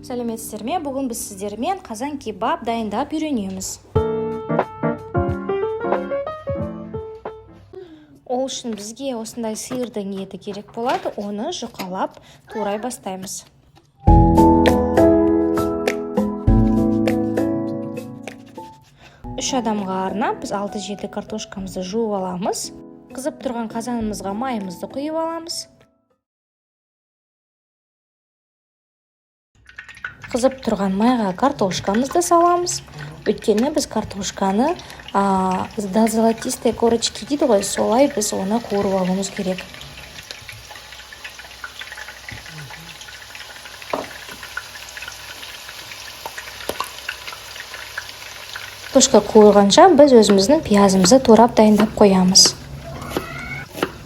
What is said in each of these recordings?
Сәлеметсіздер ме? Бүгін біз сіздермен қазан кебаб дайындап үйренеміз. Ол үшін бізге осындай сиырдың еті керек болады. Оны жұқалап турай бастаймыз. Үш адамға арнап біз 6-7 картошкамызды жуып аламыз. Қызып тұрған қазанымызға майымызды құйып аламыз. Қызып тұрған майға картошкамызды саламыз. Өйткені біз картошканы до золотистой корочки дейді ғой, солай біз оны қуырып алуымыз керек. Картошка қуырғанша біз өзіміздің пиязымызды турап дайындап қоямыз.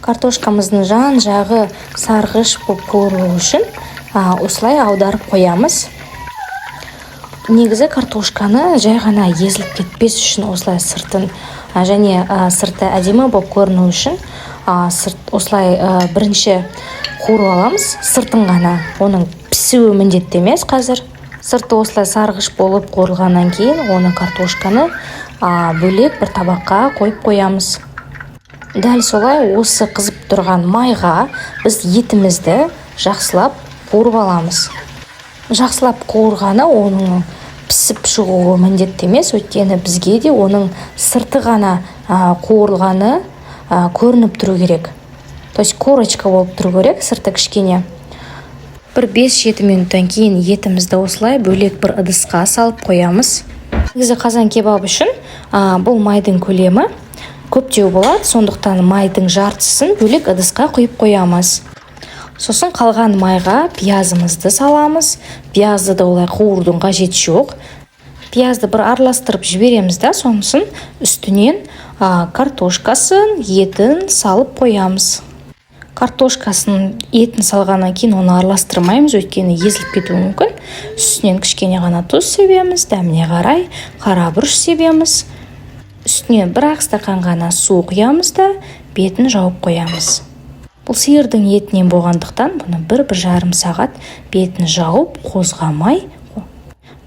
Картошкамыздың жан-жағы сарғыш болып қуырылу үшін осылай аударып қоямыз. Негізі картошканы жай ғана езіліп кетпес үшін осылай сыртын, және сырты әдемі болып көріну үшін, сырт осылай, бірінші қуырып аламыз сыртын ғана. Оның пісуі міндетті емес қазір. Сырты осылай сарғыш болып қуырылғаннан кейін оны картошканы бөлек бір табаққа қойып қоямыз. Дәл солай осы қызып тұрған майға біз етімізді жақсылап қуырып аламыз. Жақсылап қуырғаны оның пісіп шығуы міндетті емес, өйткені бізге де оның сырты ғана қуырылғаны көрініп тұру керек. То есть корочка болып тұру керек, сырты кішкене. Бір 5-7 минуттан кейін етімізді осылай бөлек бір ыдысқа салып қоямыз. Негізі қазан кебаб үшін бұл майдың көлемі көптеу болады, сондықтан майдың жартысын бөлек ыдысқа құйып қоямыз. Сосын қалған майға пиязымызды саламыз. Пиязды да олай қуырудың қажеті жоқ. Пиязды бір араластырып жібереміз да, сонысын үстінен картошкасын, етін салып қоямыз. Картошкасын, етін салғаннан кейін оны араластырмаймыз, өйткені езіліп кетуі мүмкін. Үстінен кішкене ғана тұз себеміз, дәміне қарай қара бұрыш себеміз. Үстіне бір ақ стақан ғана су құямыз да, бетін жауып қоямыз. Бұл сиырдың етінен болғандықтан бұны бір жарым сағат бетін жауып, қозғамай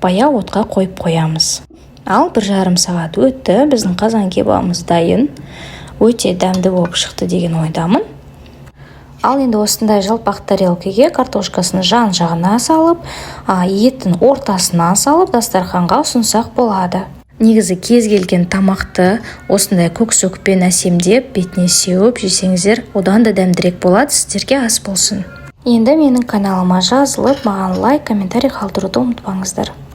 баяу отқа қойып қоямыз. Ал бір жарым сағат өтті, біздің қазан кебабымыз дайын. Өте дәмді болып шықты деген ойдамын. Ал енді осындай жалпақ тарелкеге картошкасын жан-жағына салып, етін ортасына салып, дастарханға ұсынсақ болады. Негізі кез келген тамақты осындай көк сөкпен әсемдеп, бетіне сеуіп жесеңіздер, одан да дәмдірек болады. Сіздерге ас болсын. Енді менің каналыма жазылып, маған лайк, комментарий қалдыруды ұмытпаңыздар.